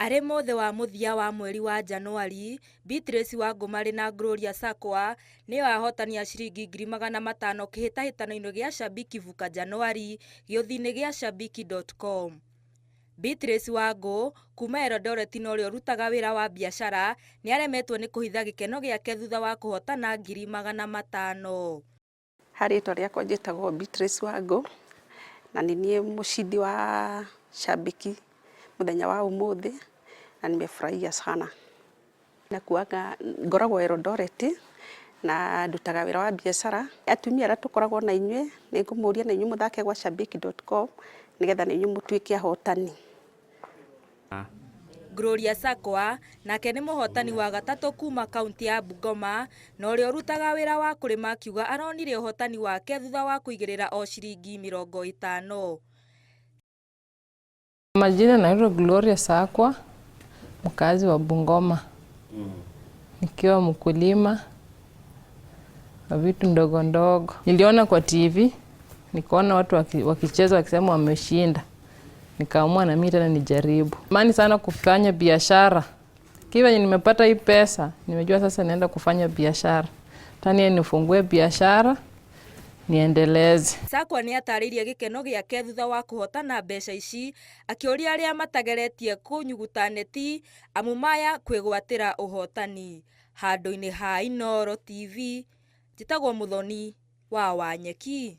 Arĩ mũthĩ wa mũthia wa mweri wa Janũarĩ, Beatrice Wangũ marĩ na Gloria Sakwa nĩo ahotani a ciringi 500,000 kĩhĩtahĩtano-inĩ gĩa Shabiki Vuka Janũarĩ gĩũthi-inĩ gĩa Shabiki.com. Beatrice Wangũ kuma Eldoret na ũrĩa ũrutaga wĩra wa biacara nĩaremetwo nĩ kũhitha gĩkeno gĩake thutha wa kũhotana 500,000. Ha rĩtwa rĩakwa njĩtagwo Beatrice Wangũ na nĩ niĩ mũcindi wa Shabiki mũthenya wa ũmũthĩ na nimefurahia sana. Nakuaga ngoragwo Eldoret na ndutaga wĩra wa biacara. Atumia arĩa tũkoragwo na inyuĩ nĩ ngũmũria na inyuĩ mũthake gwa shabiki.com nĩgetha na inyuĩ mũtuĩke ahotani. Gloria Sakwa nake nĩ mũhotani wa gatatũ kuma kaunti ya Bungoma na ũrĩa ũrutaga wĩra wa kũrĩma akiuga aronire ũhotani wake thutha wa kũigĩrĩra o ciringi 50. Majina naitwa Gloria Sakwa, mkazi wa Bungoma, nikiwa mkulima wa vitu ndogo ndogo. Niliona kwa TV, nikaona watu wakicheza wakisema wameshinda, nikaamua na mimi tena nijaribu. Mani sana kufanya biashara. Kiwa nimepata hii pesa, nimejua sasa naenda kufanya biashara. Tani nifungue biashara niendeleze. Sakwa nĩ atarĩirie gĩkeno gĩake thutha wa kũhotana mbeca ici akĩũria arĩa matageretie kũnyuguta neti amu maya kwĩgwatĩra ũhotani. Handũ-inĩ ha Inooro TV, njĩtagwo Mũthoni wa Wanyeki.